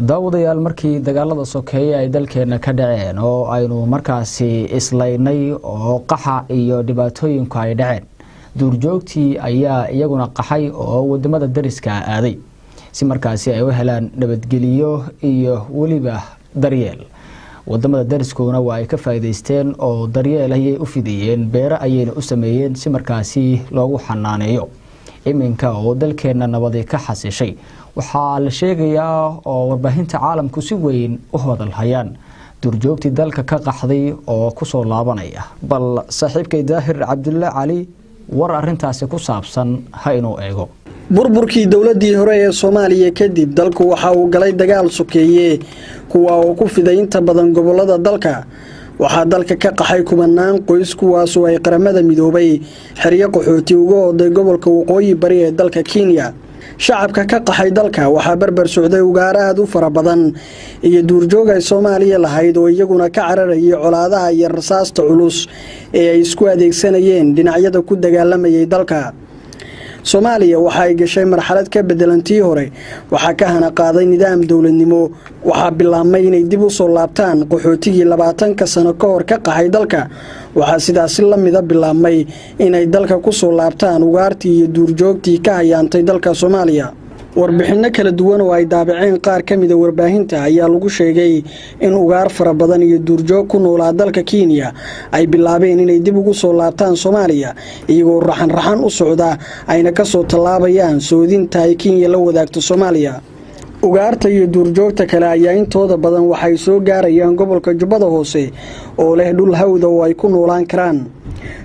Daawadayaal, markii dagaalada sokeeye ay dalkeena ka dhaceen oo aynu markaasi islaynay oo qaxa iyo dhibaatooyinku ay dhaceen, duurjoogtii ayaa iyaguna qaxay oo wadamada dariska aaday si markaasi ay u helaan nabadgeliyo iyo weliba daryeel. Wadamada dariskuna waa ay ka faa'iidaysteen oo daryeel ayay u fidiyeen, beero ayayna u sameeyeen si markaasi loogu xanaaneeyo. Iminka oo dalkeena nabadi ka xasishay, waxaa la sheegayaa oo warbaahinta caalamku si weyn u hadalhayaan duurjoogtii dalka ka qaxday oo kusoo laabanaya. Bal saaxiibkay Daahir Cabdulle Cali war arintaasi ku saabsan ha inuu eego. Burburkii dowladii hore ee Soomaaliya kadib, dalku waxa uu galay dagaal sokeeye, kuwa oo ku fiday inta badan gobolada dalka. Waxaa dalka ka qaxay kumanaan qoys, kuwaasoo ay Qaramada Midoobay xeryo qaxooti uga oday gobolka Waqooyi Bari ee dalka Kenya. Shacabka ka qaxay dalka waxaa barbar socday ugaaro aad u fara badan iyo duurjoog ay Soomaaliya lahayd oo iyaguna ka cararayay colaadaha iyo rasaasta culus ee ay isku adeegsanayeen dhinacyada ku dagaalamayay dalka. Soomaaliya waxa ay gashay marxalad ka bedelan tii hore. Waxaa ka hana qaaday nidaam dowladnimo. Waxaa bilaabmay inay dib u soo laabtaan qaxootigii 20-ka sano ka hor ka qaxay dalka. Waxaa sidaasi la mida bilaabmay inay dalka ku soo laabtaan ugaartii iyo duurjoogtii ka hayaantay dalka Soomaaliya. Warbixinno kala duwan oo ay daabaceen qaar ka mida warbaahinta ayaa lagu sheegay in ugaar fara badan iyo duurjoog ku noolaa dalka Kenya ay bilaabeen inay dib ugu soo laabtaan Soomaaliya, iyagoo raxan raxan u socda ayna kasoo tallaabayaan soodinta ay Kenya la wadaagto Soomaaliya. Ugaarta iyo duurjoogta kale ayaa intooda badan waxay soo gaarayaan gobolka Jubbada Hoose oo leh dhul hawda oo ay ku noolaan karaan.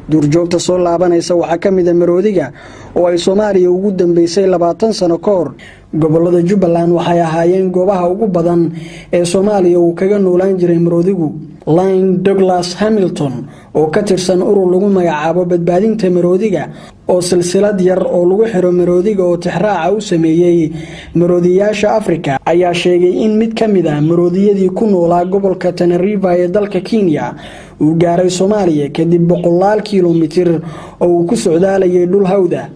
Duurjoogta soo laabanaysa waxaa ka mid a maroodiga oo ay Soomaaliya ugu dambeysay 20 sano ka hor. Gobolada Jubbaland waxay ahaayeen goobaha ugu badan ee Soomaaliya uu kaga noolaan jiray maroodigu. Line Douglas Hamilton oo ka tirsan urur lagu magacaabo Badbaadinta Maroodiga, oo silsilad yar oo lagu xiro maroodiga oo tixraaca u sameeyey maroodiyaasha Afrika, ayaa sheegay in mid ka mid ah maroodiyadii ku noolaa gobolka Tanariva ee dalka Kenya uu gaaray Soomaaliya kadib boqolaal kilomitir oo uu ku socdaalayay dhul hawda.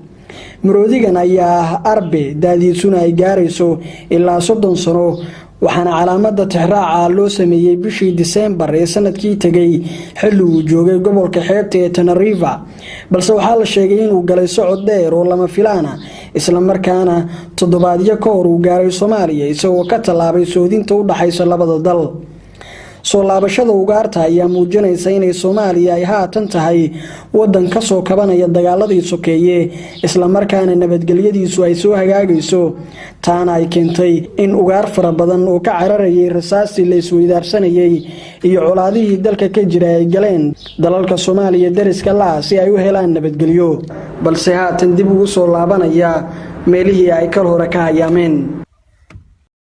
Maroodigan ayaa ah arbe daadiisuna ay gaarayso ilaa 30 sano, waxaana calaamada tixraaca loo sameeyey bishii Diseembar ee sanadkii tegay, xilli uu joogay gobolka xeebta ee Tanariva. Balse waxaa la sheegay inuu galay socod dheer oo lama filaana, islamarkaana toddobaadyo ka hor uu gaaray Soomaaliya isagoo ka tallaabay soodinta u dhaxaysa labada dal. Soo laabashada ugaarta ayaa muujinaysa inay Soomaaliya ay haatan tahay wadan ka soo kabanaya dagaaladii sokeeye, islamarkaana nabadgelyadiisu ay soo hagaagayso, taana ay keentay in ugaar fara badan oo ka cararayay rasaastii la isweydaarsanayay iyo colaadihii dalka ka jira ay galeen dalalka Soomaaliya dariska la si ay u helaan nabadgelyo, balse haatan dib ugu soo laabanaya meelihii ay kal hore ka hayaameen.